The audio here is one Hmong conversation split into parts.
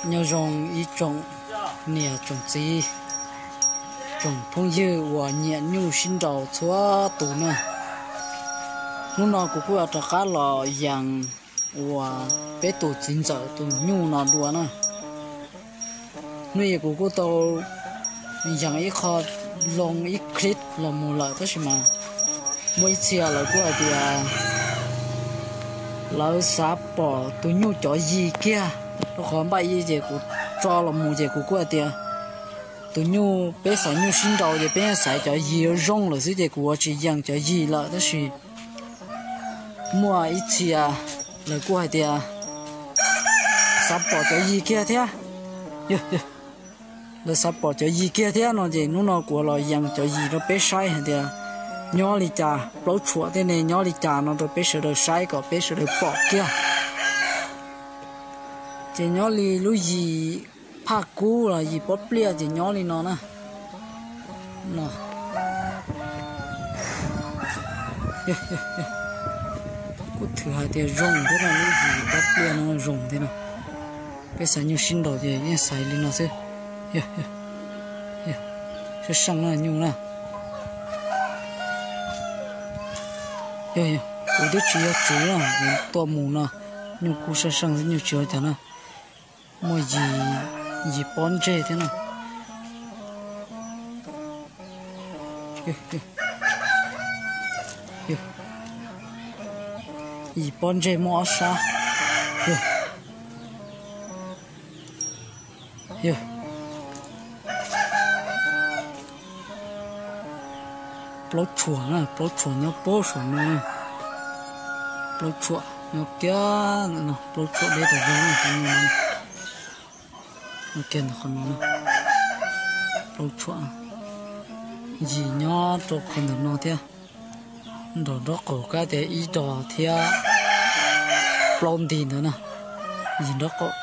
Nyob zoo ib tsoom niam tsoom txiv, tsoom phooj ywg uas nyiam nyuj sib nraus txhua tus na. Hnub no kuv kuj yuav rov qab los yees uas peb tus txiv ntxawm tus nyuj no dua na. Hnub ib kuv kuj tau yees ib qho loo ib clip los mus lawm tab sis mas muaj ib txhia lawv kuj hais tias lawv xav pom tus nyuj cov yig kiag, rau qhov npaj ib ces kuv tso los mus ces kuv kuj hais tias tus nyuj peb xaiv nyuj sib nraus ces peb xaiv cov yig zoo lawm xwb ces kuv ua tsis yees cov yig lawm tab sis muaj ib txhia lawv kuj hais tias xav pom cov yig kiag thiab. Lawv xav pom cov yig kiag thiab no ces hnub no kuv los yees cov yig rau peb saib hais tias nyob li cas, plaub tshuam tej ne nyob li cas no rau peb sawv daws saib kom peb sawv daws pom kiag. Ces nyob li lub yig phaj kub los yig pob pliaj ces nyob li no na. Kuj thwm hais tias zoo thiab no, lub yig pob pliaj no zoo thiab no. Peb xaiv nyuj sib nraus ces yeej xaiv li no xwb. Sab seej na nyuj na. Yog, kuv twb tsis yog tswv na, kuv tuaj mus no, nyuj kuj sab seej xwb, nyuj tsis ua cas na. Muaj yig, yig pob ntseg thiab na. Yig pob ntseg muaj ob sab. Yog, plaub tshuam na, plaub tshuam nyob puag saum no. Plaub tshuam nyob kiag ntawm no, plaub tshuam deb tas zog na. Kiag ntawm qhov no, plaub tshuam yig nyob rau qhov ntawm no thiab. Nrog nraub qaum kab tias ib dos thiab plaub nti ntawd na, yig nraub qaum.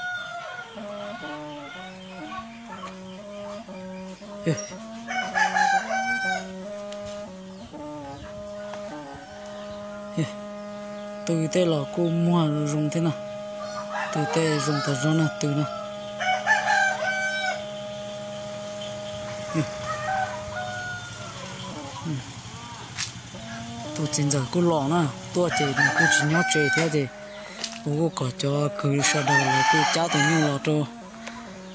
Tw tej los kuj muag zoo thiab na. Tw tej zoo tas zog na, tw na. Tus txiv ntxawm kuj los na, tuaj ces nws kuj tsis nyob tsev thiab ces kuv kuj kom cov kwv sawv daws lawv kuj cab tus nyuj los rau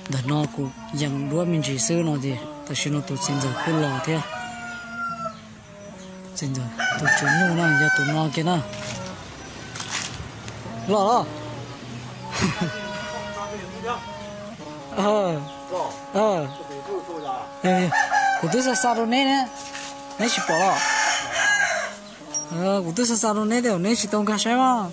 ntawm no, kuv yees duab me ntsis xwb no ces tam sim no tus txiv ntxawm kuj los thiab. Txiv ntxawm tus tswv nyuj na yog tus no kiag na. Los los. Kuv twb xa xa rau neb ne, neb tsis pom los? Kuv twb xa xa rau neb tias neb tsis tau nkag saib mas.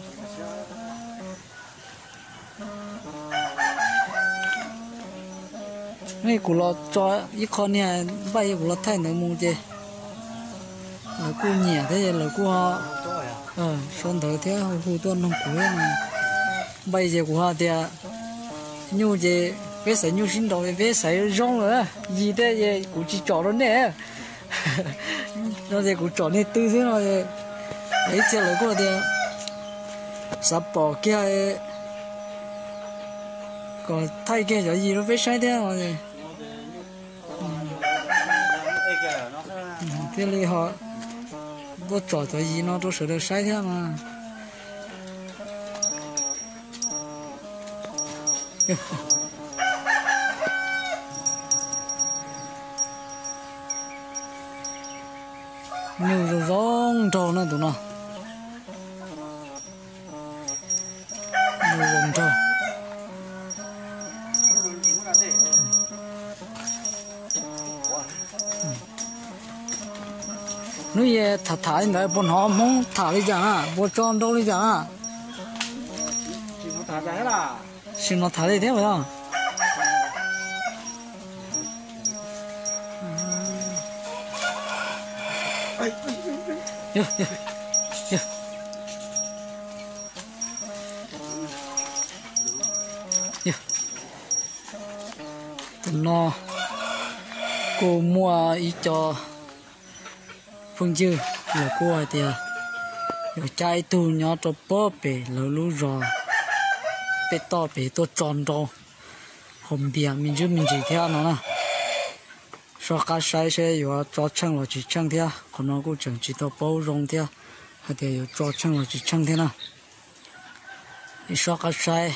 Kuv los tso ib qho niag npaj kuv los thaij ntawd mus ces lawv kuj nyiam thiab lawv kuj ho sau ntawv thiab hu tuaj noog kuv. Npaj ces kuv ho tias nyuj ces peb xaiv nyuj sib nraus, peb xaiv zoo lawm, yig tej ces kuv tsis tsom rau nej no ces kuv tsom nej tw xwb no. Ib txhia lawv kuj tias xav pom kiag kom thaij kiag cov yig rau peb saib thiab no. Thiaj li ho tuaj tsom cov yig no rau sawv daws saib thiab mas. Nyuj zoo zoo nraug na tus no. Nyuj zoo nraug. Hnub yog tham tham li ntawd puas hnov Hmoob tham li cas na, puas tso nrau li cas na? Sim no tham li thiab os. Tus no kuj muaj ib co phooj ywg lawv kuj hais tias yuav cab ib tug nyob rau pob pem lawv lub zos pem toj pem tuaj tso nrau. Qhov npias me ntsis me ntsis thiab no na. Soj qab saib seb yuav tso tsheej los tsis tsheej thiab, qhov no kuj tseem tsis tau paub zoo thiab hais tias yuav tso tsheej los tsis tsheej thiab na. Soj qab saib,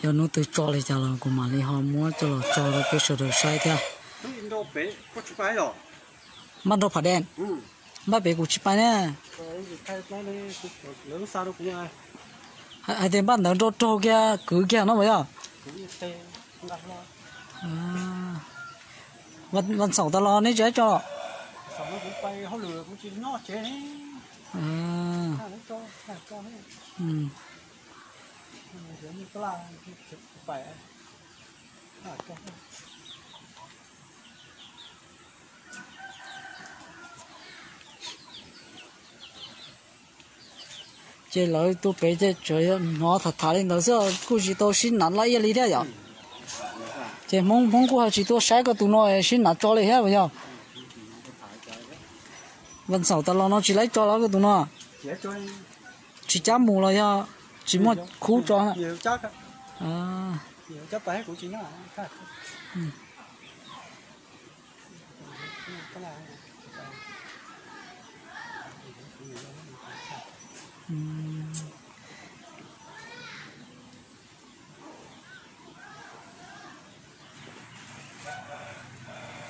yog hnub twg tso li cas los kuv mam li ho muab coj los tso rau peb sawv daws saib thiab. Npaj nrau pham dej, npaj pem kuv tsis pais ne. Hais tias npaj ntawd nrau raug kiag kwv kiag no mas yog. Vas xaum tas los neb tsis tso. Ces lawv tuaj pem ces tsuas hnov tham tham li ntawd xwb, kuj tsis tau sib nav laj iaj li thiab yom. Ces Hmoob, Hmoob kuj ho tsis tuaj saib koj tus no sib nav tso li thiab puas yog? Vas xaum tas los no tsis laib tso los koj tus no? Tsis cab mus los yog tsis muaj khub tso?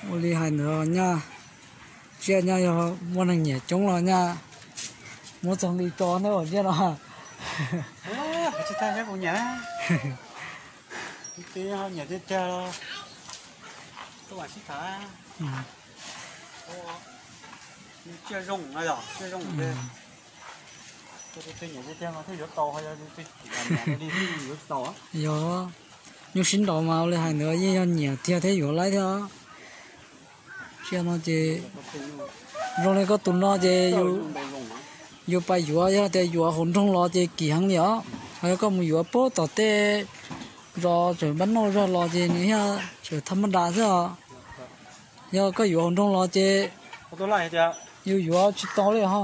Ua li hais ntawd nyaj, tsiaj nyaj yog muaj neeg nyiam coob los nyaj muab txog nqi tso neb ua tsiaj no. Nyiam tiag tiag los tuaj sib tham. Tsiaj zoo no yog tsiaj zoo. Yog, nyuj sib nraus mas ua li hais ntawd yeej yog nyiam tiag thiab yuav laib thiab. Tsiaj no ces zoo li koj tus no ces yus pais yuav, yog tias yuav hauv nroog los ces kim heev li os. Ho yog koj mus yuav puag tom tej zos tseem npab noj zog los ces nws thiaj tseem thaj mab das xwb os. Yog koj yuav hauv nroog los ces yus yuav tsis tau li ho.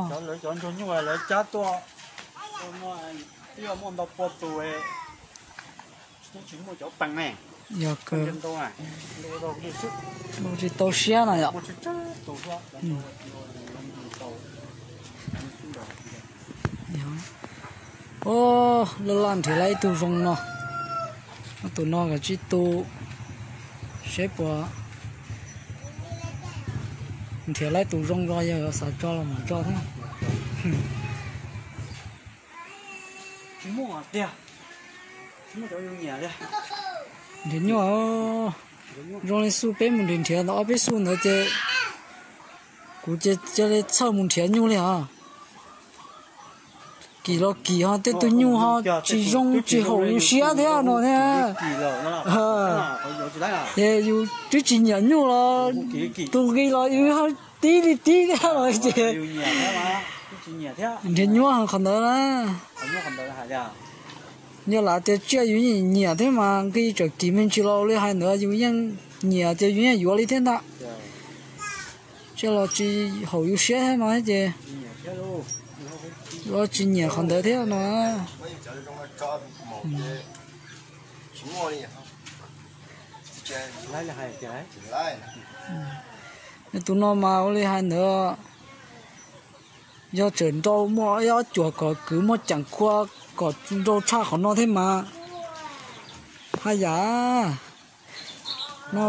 Yog kawg, tsis tau siab no yom. Laj laj nrhiav lawm ib tug zoo no. Tus no kav tsij tu seb puas nrhiav lawm tus zoo los yog xav tso los mam tso thiab. Nrhiav nyuj, zoo li xu peb mus nrhiav nrhiav ntawm ob peb xu ntawd ces kuv cia li txhawj mus nrhiav nyuj li os. Kim los kim ho tej tug nyuj ho tsis zoo tsis haum yus siab thiab no thiab. Ces yus twb tsis nyiam nyuj los tus nqi los yus tib li tib thiab los ces nrhiav nyuaj heev qhov ntawd na. Yog lam tias tsiaj yus yeej nyiam thiab mas nqi tseem kim me ntsis los ua li hais ntawd yus yeej nyiam ces yus yeej yuav li thiab ntag. Tsiaj los tsis haum yus siab thiab no ces yus tsis nyiam qhov ntawd thiab no. Tus no mas ua li hais ntawd, yog tseem nrau muaj ib ob cuam kom kwv muaj ceem khua kom nrau tshaj qhov no thiab mas haj yam no.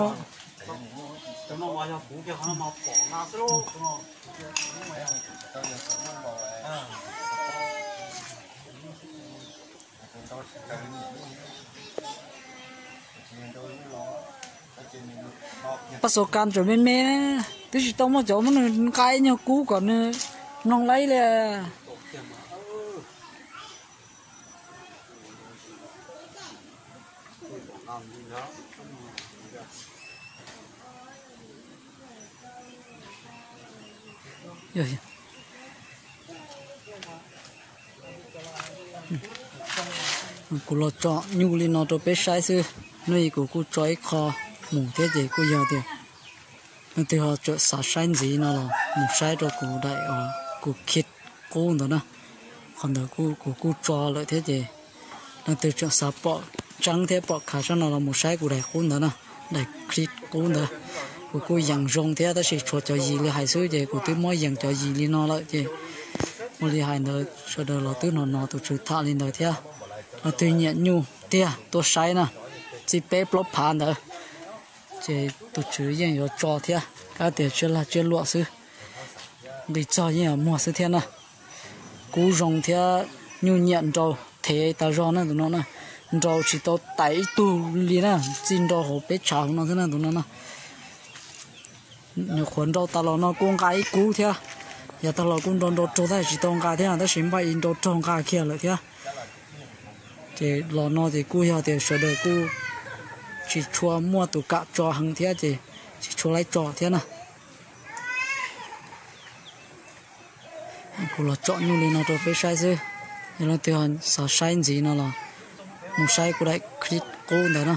Paj xo kas tseem me me, twb tsis tau muaj cov muab nws nqa ib nyuag kub kom nws mloog laib li. Kuv los tso nyuj li no rau peb saib xwb, hnub ib kuv kuj tso ib qho mus thiab ces kuj yog tias leej twg ho tseem xav saib ntxiv no los mus saib rau kuv daim, kuv khij qub ntawd na. Qhov ntawd kuv kuj tso lawm thiab ces leej twg tseem xav pom tseeb thiab pom khav sab no los mus saib kuv daim qub ntawd na, daim clip qub ntawd. Kuv kuj yees zoo thiab tab sis tshuav cov yim li hais xwb ces kuv twb muab yees cov yim li no lawm ces ua li hais ntawd sawv daws los twb hnov hnov tus tswv tham li ntawd thiab. Leej twg nyiam nyuj tiag tuaj saib na, txij peb plaub phav ntawd ces tus tswv yeej yuav tso thiab, kav tias tsiaj laj tsiaj luam xwb, nqis txog yeej yuav muag xwb thiab na. Kub zoo thiab nyuj nyiam nrau thev tas zog na tus no na, nrau tsis tau tais ib tug li na, txij nrau hauv peb tshav hauv no xwb na tus no na. Nyuam qhuav nrau tas los no kuj nqa ib kub thiab, yav tag los kuj nrau nrau raug tab sis tsis tau nqa thiab tab sis npaj ib nrau raug nqa kiag lawm thiab. Ces los no ces kuj yog tias sawv daws kuj tsis tshua muaj tus kam tso heev thiab ces tsis tshua laib tso thiab na. Kuv los tsom nyuj li no rau peb saib xwb, yog leej twg xav saib ntxiv no los mus saib kuv daim clip qub ntawd na.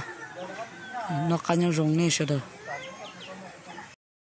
Noj qab nyob zoo nej sawv daws.